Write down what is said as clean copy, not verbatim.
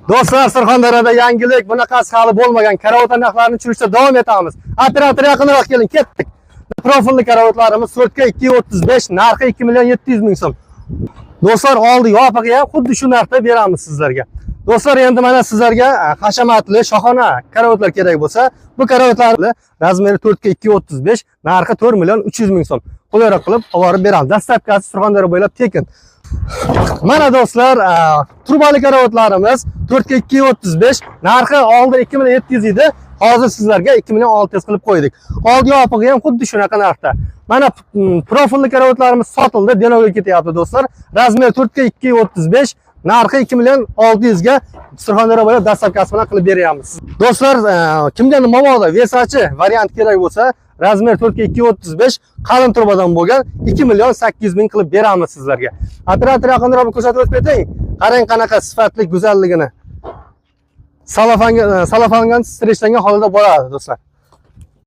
Do'stlar, Surxondaryoda yangilik, bunaqasi hali bo'lmagan. Karavotlar narxlarini tushirishda davom etamiz. Operator, yaqinroq keling, ketdik. Profilli karavotlarimiz 4 ga 2.35, narxi 2 million 700 ming so'm. Do'stlar, oldi yopig'i ham xuddi shu narxda beramiz sizlarga. Do'stlar, endi mana sizlarga hashamatli, shohona karavotlar kerak bo'lsa, bu karavotlarni размер i 4 ga 2.35, narxi 4 million 300 ming so'm. Qulayroq qilib olib beramiz. Доставка si Surxondaryo bo'ylab tekin. Mana do'stlar, trubali karavotlarimiz 4 ga 2.35, narxi oldin 2 million 700 edi. Hozir sizlarga 2 million 600 qilib qo'ydik. Oldi yopig'i ham xuddi shunaqa narxda. Mana profilli karavotlarimiz sotildi, Denovga ketyapti do'stlar. Размер 4 ga 2.35, narxi 2 million 600 ga Surxondaryo bo'ylab доставка si bilan qilib beryapmiz. Do'stlar, kimga mabodo Versace variant kerak bo'lsa, размер 4 ga 2.35, qalin trubadan bo'lgan 2 million 800 ming qilib beramiz sizlarga. Operator, yaqinroq ko'rsatib o'tib keting. Qarang, qanaqa sifatli, go'zalligini. Salofanga, salofanga streshlangan holda boradi do'stlar.